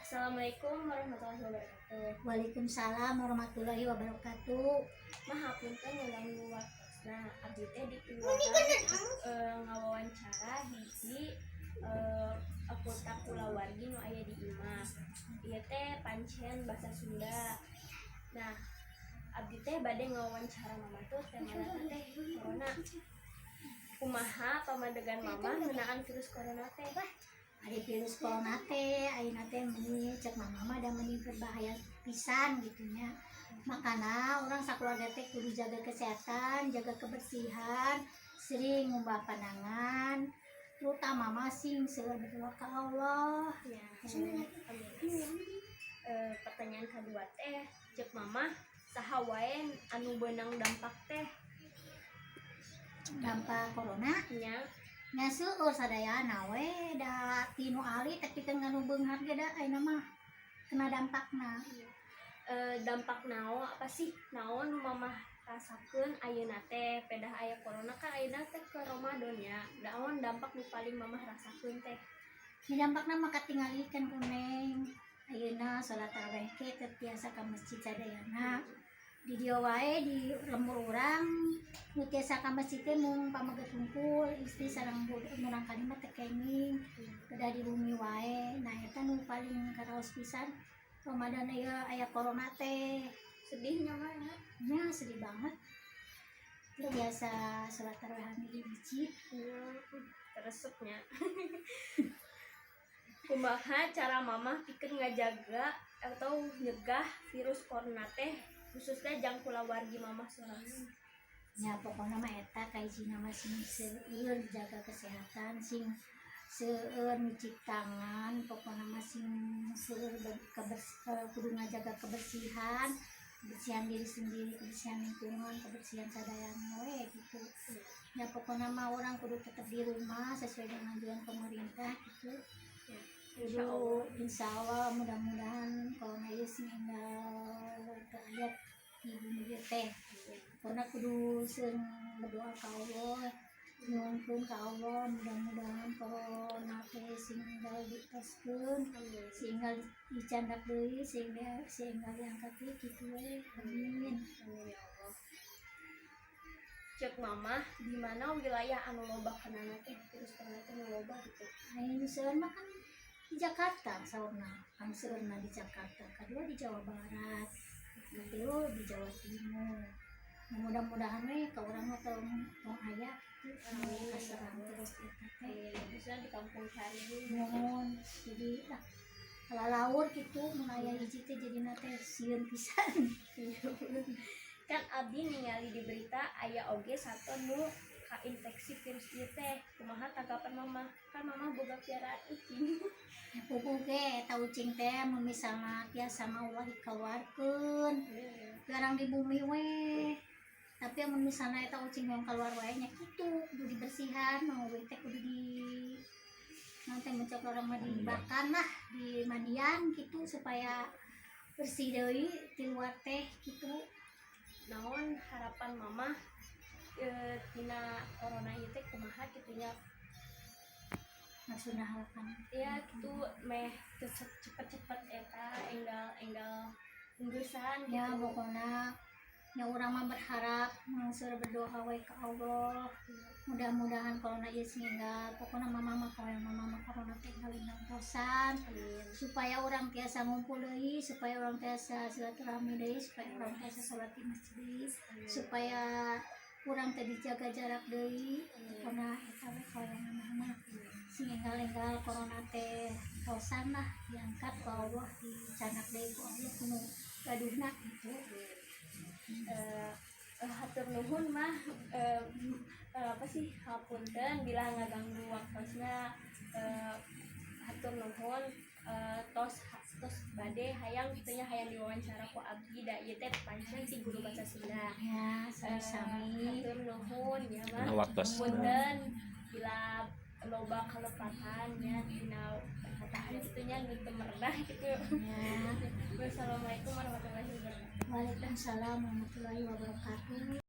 Assalamualaikum warahmatullahi wabarakatuh. Waalaikumsalam warahmatullahi wabarakatuh. Mah, hapunten ngaganggu waktosna. Abdi teh ditujuan ngawawancara hiji anggota kulawargi nu aya di imah. Ieu teh pancen bahasa Sunda. Nah, abdi teh bade ngawawancara Mama tuh temana teh corona. Kumaha pamadegan Mama ngeunaan virus corona teh? Ari virus corona teh ayeuna teh meuni cek Mama mah da meuni berbahaya pisan gitu nya. Makana urang sakeluarga teh kudu jaga kesehatan, jaga kebersihan, sering ngumbah panangan, terutama mah sing seueur berdoa ka Allah. Ya, amin. Pertanyaan kedua teh, cek Mama saha wae anu beunang dampak teh? Dampak corona? Nya. Nya, seueur sadayana we da, ti nu alit tapi teu nganu beunghar ge da ayeuna mah kena dampakna. Dampak naon, apa sih, naon nu Mama rasakeun ayeuna teh pedah aya corona? Kan ayeuna teh ke Ramadan ya, naon dampak nu paling Mama rasakeun teh? Di dampakna mah katingali kan ku Neng, ayeuna salat tarawih ge teu tiasa ka masjid sadayana. Di dieu wae, di lembur urang, nu tiasa ka masjid teh mung pameget hungkul, istri sareng murangkalih mah teu kenging, kedah di bumi wae. Nah, eta nu paling karaos pisan Ramadan ieu aya corona teh. Sedihnya mah ya. Nya, sedih banget teu biasa salat tarawih di masjid. Teresepnya. Kumaha cara Mama pikeun ngajaga atau nyegah virus corona teh, khususnya jang kulawargi Mama sorangan? Ya, pokoknya mah eta kahijina mah sing seueur jaga kesehatan, sing seueur nyuci tangan, pokoknya mah sing seueur kudu ngajaga kebersihan, kebersihan diri sendiri, kebersihan lingkungan, kebersihan sadayana we gitu ya. Pokoknya mah urang kudu tetap di rumah sesuai dengan anjuran pemerintah gitu. Insya Kudu Allah. Insya Allah, mudah-mudahan corona ieu sing enggal teu aya di bumi ieu teh, karena kudu sering berdoa ke Allah, nyuhunkeun ka Allah, mudah-mudahan corona teh sing enggal dietoskeun, sing enggal dicandak deui, sehingga sing enggal diangkat deui kitu we, amin. Amin ya Allah. Cek Mama, di mana wilayah anu loba kenana teh virus corona teh, nu loba gitu? Ayo, seueur mah kan di Jakarta saurna kan, seueurna di Jakarta, kedua di Jawa Barat, ketilu di Jawa Timur. Nah, mudah-mudahan we ka urang mah tong tong aya gitu anu kaserang terus eta teh. Khususnya di kampung Cari. Mohon, jadi lah lalaur gitu, mun aya hiji teh jadina teh sieun pisan. Kan abdi ningali di berita aya oge satu nu kainfeksi virus ieu teh. Kumaha tanggapan Mama? Kan Mama boga piaraan ucing. Ya, puguh ge eta ucing teh mun misalna tiasa mah ulah dikeluarkeun, jarang di bumi we. Tapi mun misalna eta ucing yang keluar wae nya kitu, kudu dibersihan mau we teh, kudu di nanti mencok orang mah dibakan lah, di mandian gitu supaya bersih deui di luar teh gitu. Naon harapan Mama tina corona ieu teh, kumaha kitu nya? Maksudna harapan? Ya gitu, meh cepet-cepet eta enggal enggal enggesan Ya, gitu. Pokoknya ya urang mah berharap, langsung berdoa we ke Allah, mudah-mudahan corona ieu sing enggal. Pokoknya Mama mah, kalau Mama mah corona teh enggal tosan Amin. Supaya urang tiasa ngumpul deui, supaya urang tiasa silaturahmi deui, supaya urang tiasa sholat di masjid deui, supaya urang teh dijaga jarak deui. Karena eta we kalau Mama mah sing enggal-enggal corona teh tosan lah, diangkat ku Allah, dicandak deui ku Allah kudu gaduhna gitu. Hatur nuhun mah, apa sih, hapunten bila ngaganggu waktosna. Hatur nuhun, tos tos bade hayang kitu nya, hayang diwawancara ku abdi, da ieu teh pancen ti guru bahasa Sunda. Ya, sami-sami. Hatur nuhun ya, Mah. Dina waktosna. Punten bila loba kalepatan nya dina perkataan kitu nya, nu teu merenah gitu. Ya. Wassalamualaikum warahmatullahi wabarakatuh. Waalaikumsalam warahmatullahi wabarakatuh.